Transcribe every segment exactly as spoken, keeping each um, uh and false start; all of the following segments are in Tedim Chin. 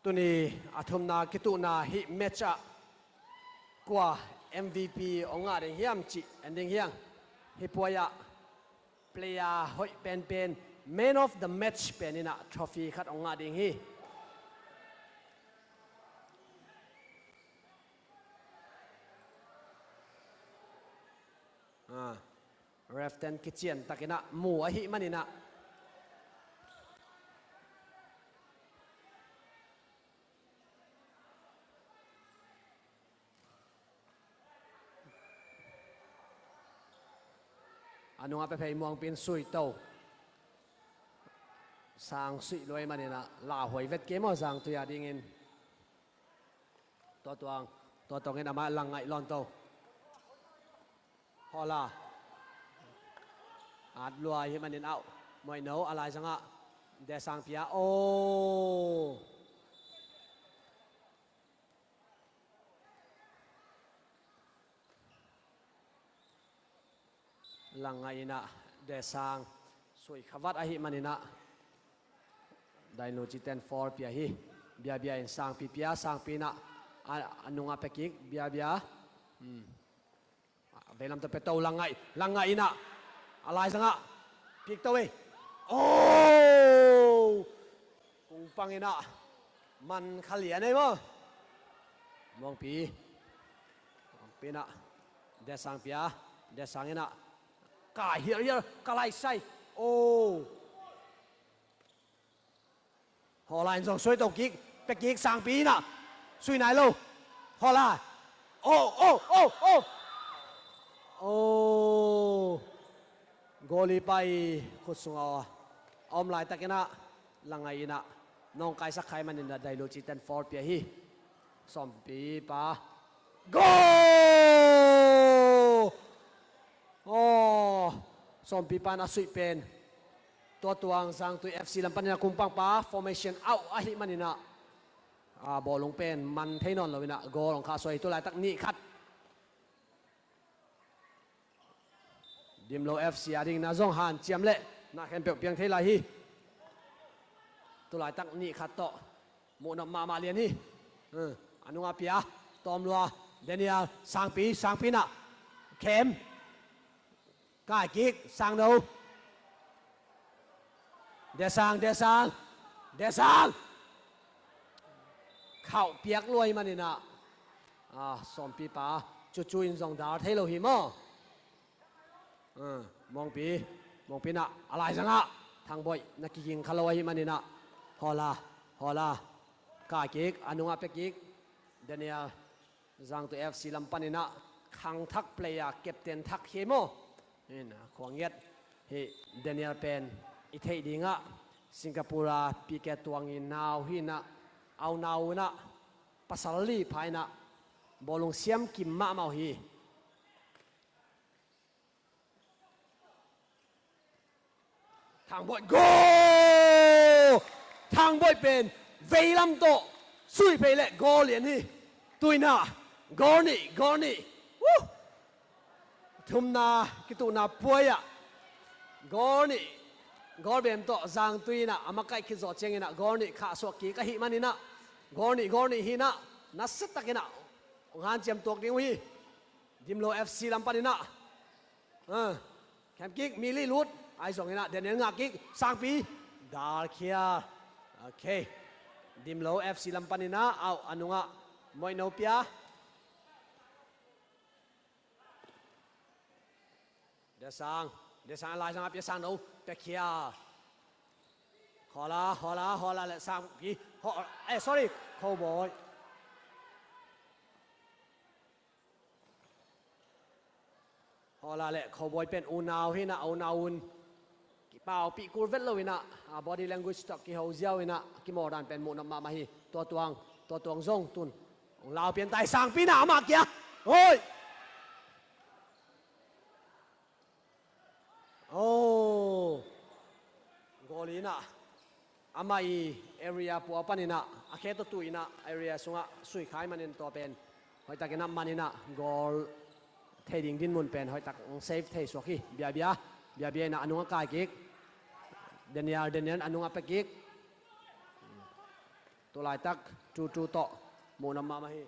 Tuni a thumna kituhna hih match ah kua M V P hong ngah ding hiam cih en ding hi hang. Hih puai ah player hoih penpen, man of the match pen in ah trophy khat hong ngah ding hi. Ah, ref ten kician takin ah mu ahih manin ah, a nungah pia phei, Muangpi in sui to. Sang suih lua ahih manin ah lauhuai vet kei maw, Zangtui a dingin. Tua Tuang, Tua Tuang in amah lang ngaih lawn to. Hawla. At lua ahih manin out. Muaino a laizangah De Sang pia. Oh. Lang ngaih in ah De Sang sui kha vat ahih manin ah Dainu ci ten four pia hi. Biabia in Sangpi pia, Sangpi in ah a, a nungah pia kik, Biabia. Hmm. Veilam tawh pia to, lang ngaih, lang ngaih in ah a laizangah piak to ei. Oh! Kung pang in ah man kha lian ei maw. Muangpi. Muangpi in ah De Sang pia, De Sang in ah kai hialhial, ka laisai. Oh! Hawla in zong sui to kik, pia kik, Sangpi in ah sui nai lo. Hawla. Oh, oh, oh, oh. Oh. Goalie pa i khut sungah a om laitakin ah lang ngaih in ah nawngkaisak kha ahih manin ah Dainu ci ten four pia hi. Sawmpi pa. Goal! Oh, Sawmpi pa in a suih pen Tua Tuang, Zangtui F C lam panin ah kung pang pa formation out ahih manin ah, ah, bawlung pen man thei nawn lo in ah goal hong khahsuah hi. Tu laitak nih khat. Dimlo F C a dingin ah zong hanciam leh na khempeuh piang thei lai hi. Tu laitak nih khat tawh muhnop mahmah lian hi. Hmm, a nungah pia, tawm lua, Daniel, Sangpi, Sangpi in ah khem. Kai kik, Sangno. De Sang, De Sang, De Sang. Khauh piak lua ahih manin ah, ah, Sawmpi pa, Cucu in zong dal thei lo hi maw. Ah, Muangpi, Muangpi in ah a laizangah Thangboih na kiging kha lo ahih manin ah. Hawla, Hawla. Kai kik, a nungah pia kik, Daniel. Zangtui F C lam panin ah khangthak player, captain thak hi maw. Hi in ah, khua ngiat hi. Daniel pen i theih dingah Singapore a P K Tuang i nau hi in ah, au nau in ah, pasal li pha in ah, bawlung siam kim mahmah uh hi. Thangboih, goal! Thangboih pen veilam tawh sui phei leh goal lian hi. Tu in ah goal nih, goal nih. Woo! Thumna kituhna puai ah goal nih, goal bem tawh Zangtui in ah a makaih khit zawh ciangin ah goal nih khahsuah kik ahih manin ah goal nih, goal nih hi in ah, nasia takin ah hong hanciam tuak ding uh hi. Dimlo F C lam panin ah. Ah, khem kik, mi li lut. Ahi zongin ah Daniel ngah kik, Sangpi. Dal khial. Okay. Dimlo F C lam panin ah, au, a nungah Muaino pia. De Sang. De Sang a laizangah pia, Sangno. Pia khial. Hawla, Hawla, Hawla le Sangpi. Haw-, eh, sorry. Cowboy. Hawla le Cowboy pen unau hi in ah, unau un kipaupih kul vet lo in ah, a, body language tawh kiho ziau in ah, kimawh dan pen muhnop mahmah hi. Tua Tuang, Tua Tuang zong tun hong lau pian ta hi. Sangpi in ah amah kia. Hoi! Oh. Goal in ah, amah i area pua panin ah, a khe tawh tu in ah, area sungah sui kha ahih manin tua pen hoihtakin ah man in ah, goal thei ding dinmun pen hoihtak hong save thei suak hi. Biabia, Biabia in ah a nungah kai kik. Daniel, Daniel in a nungah pia kik. Tulaitak two two tawh muhnop mahmah hi.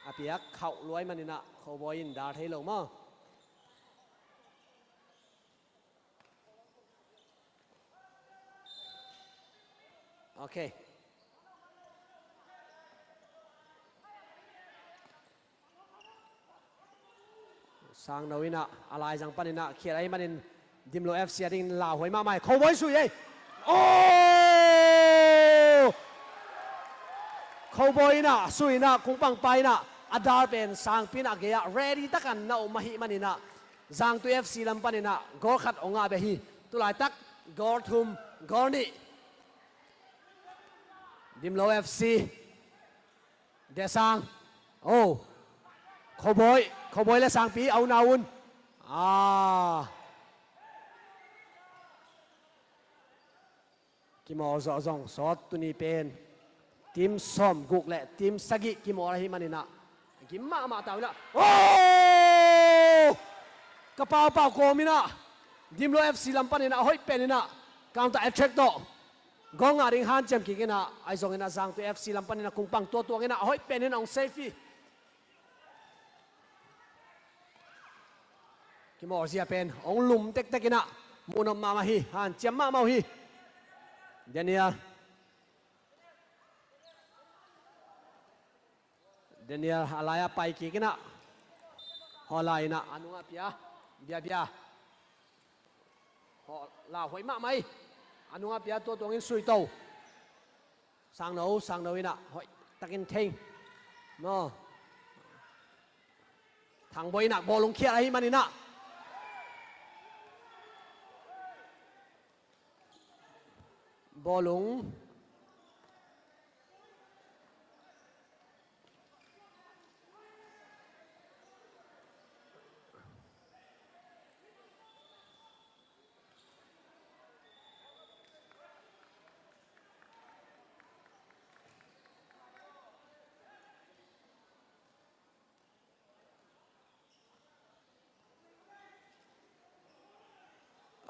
A piak khauh luai maninah Khobawi in dar thei lo maw? Ok. Sangno inah a laizang paninah khial ahi manin Dimlo F C a dingin lauhuai mahmah hi. Khobawi sui ei. Oh! Khobawi inah sui inah kungpangpa inah a dar pen Sangpi inah gei-ah ready takan na om ahi maninah Zangtui F C lam paninah goal khat ong ngah beh hi. Tulaitak goal thum, goal nih. Dimlo F C. Desang. Oh. Khobawi. Khobawi le Sangpi a unau un. Ah. Kimawl zawh zong sawt tuni pen team sawmguk le team sagih kimawl ahi maninah gim mahmah ta uh inah. Oh! Ka paupau kawm inah Dimlo F C lam paninah a hoih pen inah counter attack tawh goal ngah ding hanciam kik inah, ahi zongin a Zangtui F C lam panin a kungpang tuatuang inah a hoih pen in a hong save hi. Kimawlzia pen hong lum tektek inah muhnop mahmah hi, hanciam mahmah uh hi. Daniel. Daniel a lai-ah pai kik inah. Hawla inah a nungah pia. Bia, bia. Hawla hoih mahmah hi. A nungah pia, tuatuangin sui to. Sangno, Sangno inah hoih takin theng. No. Thangbawi inah bawlung khial ahi maninah. Bawlung.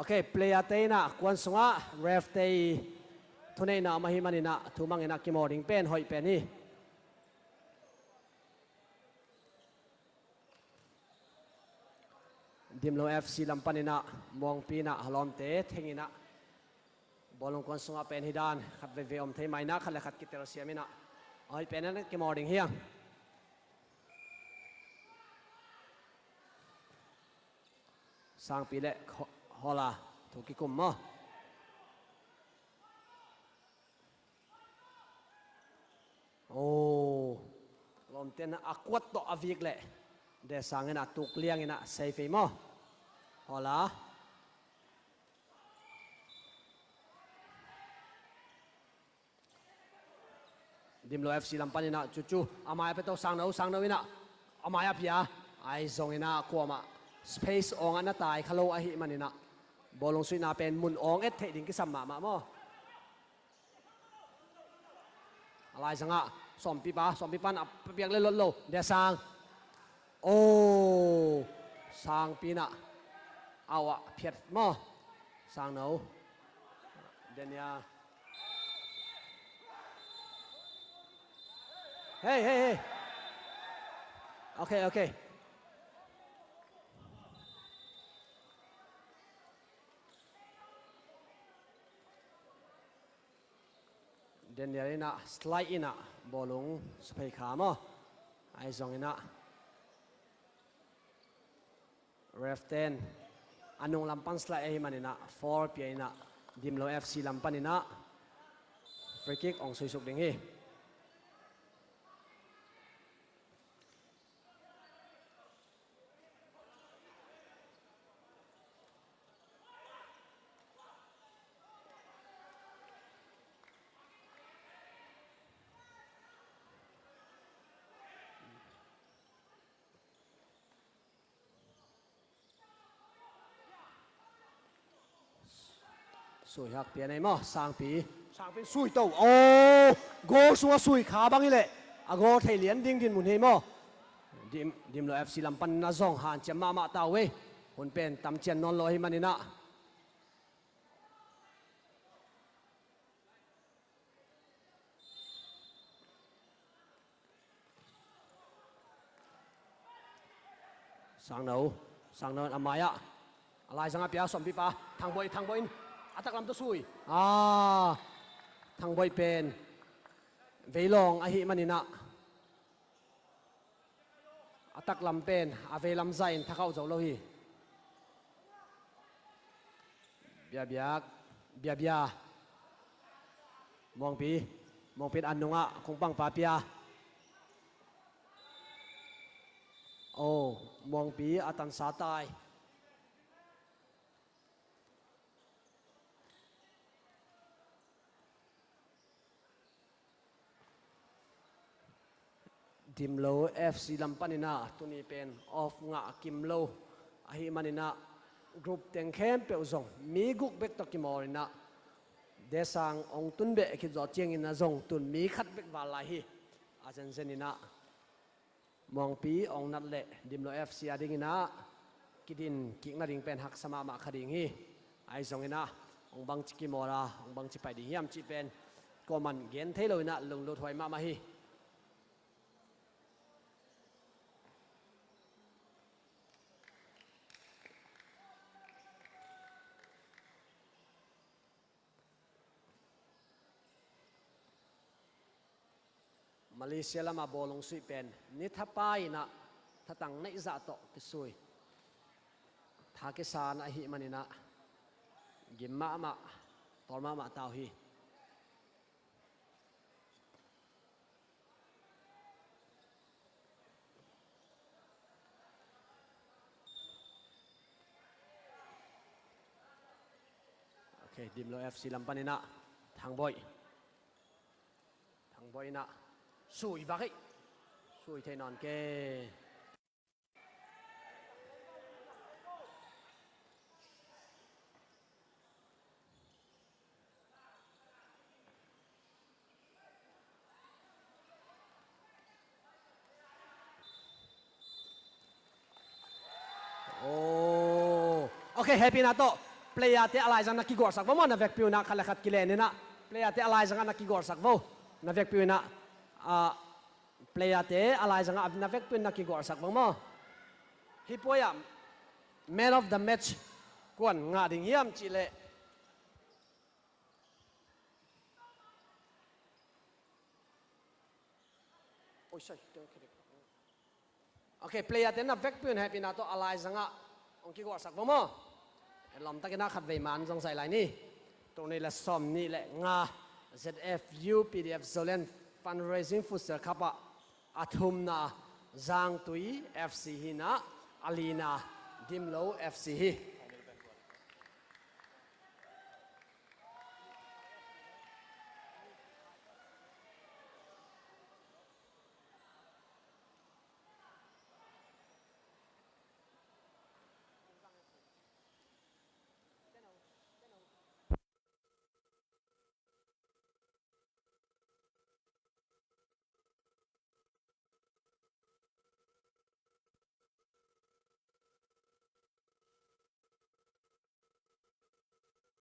Ok, player te inah kuan sungah ref te i thuneihna om ahi maninah thumang inah kimawl ding pen hoih pen hi. Dimlo F C lam paninah Muangpi inah a lawmte theng inah bawlung kuan sungah pen hi dan khat veivei om thei mah inah khat le khat kitelsiam inah hoih pen inah kimawl ding hi ang. Sangpi le Hawla thu kikum maw? Oh, lawmte inah a kuat tawh a vik leh Desang inah tuk liang inah save hi maw? Hawla. Dimlo F C lam paninah cucu a mai-ah pia to, Sangno, Sangno inah a mai-ah pia. Ahi zong inah kuamah space awngah na tai kha lo ahi maninah bawlung suihna pen mun awng et theih ding kisam mahmah maw? A laizangah Sawmpipa, Sawmpipa inah a piak le lot lo. Desang. Oh, Sangpi inah au ah phiat maw? Sangno. Daniel. Hey, hey, hey. Ok, ok. Daniel inah slide inah bawlung suphei kha maw? Ahi zong inah ref ten a nung lam pan slide ahi maninah foul pia inah Dimlo F C lam paninah free kick hong suisuk ding hi. Sui hak pian ei maw, Sangpi. Sangpi in sui to. Oh, goal sungah sui kha bang hileh a goal thei lian ding dinmun hi ei maw? Dim, Dimlo F C lam pan na zong hanciam mahmah ta uh ei. Hun pen tam cian nawn lo ahi maninah. Sangno, Sangno in a mai-ah a laizangah pia, Sawmpipa, Thangboih, Thangboih in a taklam tawh sui. Ah, Thangboih pen veilawng ahih maninah a taklam pen a veilam zah in thakhauh zo lo hi. Biabiak, Biabia. Muangpi, Muangpi in a nungah Kungpangpa pia. Oh, Muangpi a tansa tai. Dimlo F C lam paninah tuni pen off ngah kim lo ahih maninah group teng khempeuh zong mi guk bek tawh kimawlinah desang ong tun beh khit zawh cianginah zong tun mi khat bek val lai hi. A zenzeninah Muangpi ong nat leh Dimlo F C a dinginah kidin kik nading pen haksa mahmah kha ding hi. Ahi zonginah ong bangci kimawl a ong bangci pai ding hiam cih pen kuaman gen thei loinah lunglut huai mahmah hi. Malaysia lama bawlung suih pen ni thapa inah thatang neih zah tawh kisui. Tha kisa na ahih maninah gim mahmah, tawl mahmah ta uh hi. Ok, Dimlo F C lam paninah Thangboih. Thangboih inah sui vak hi. Sui thei nawn kei. Oh. Ok, hehpihna tawh player-te a laizang na kigualsak vo maw, na vekpi unah khat le khat kileninah player-te a laizangah na kigualsak vo. Na vekpi unah, ah, player-te a laizangah na vekpi un na kigualsak vo maw. Hih puai-ah man of the match kuan ngah ding hiam cihleh? Ok, player-te na vekpi un hehpihna tawh a laizangah hong kigualsak vo maw. Lawmtakinah khatvei man zong zaih lai ni. Tul nih le sawm nih le nga Z F U P D F Zoland Fundraising Futsal Cup ah a thumna Zangtui F C hinah, a lina Dimlo F C hi.